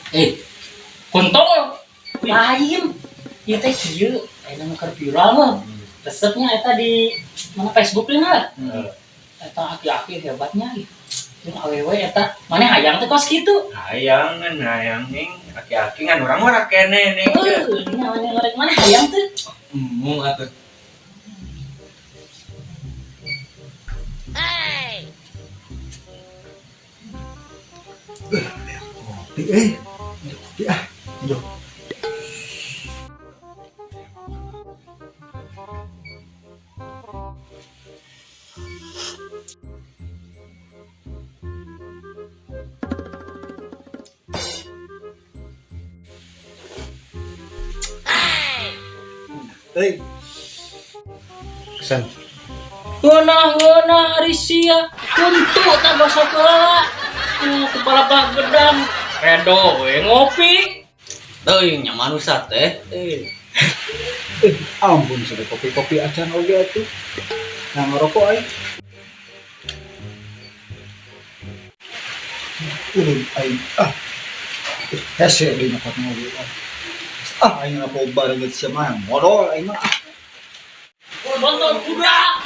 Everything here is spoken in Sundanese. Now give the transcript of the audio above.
Eh, Kuntol. Lain. Ieu teh kieu, aya nu keur viral mah. Resepnya eta di mana Facebook lah. Eta aki-aki hebatnya ih. Jeung awewe eta, mana hayang teh kos kitu. Hayang ngan hayang ning aki-aki ngan urang mah kene ning. Heuh, nya mana ngorek mana hayang teh. Embung atuh. Kopi eh. Kopi ah. Yo. Euy. Kesan. Ngeunah-ngeunah ari sia. Kuntu tak gosok heula. Kepala bak gedang. Edo we ngopi. Teuing nya manusia teh. Eh, ampun sudah kopi-kopi acan oge atuh. Nah ngerokok aing. Ulun aing ah. Hese deui nyokot ngopi. Ah aing ngapo bareng geus sia mah modal aing mah. Kontol kuda.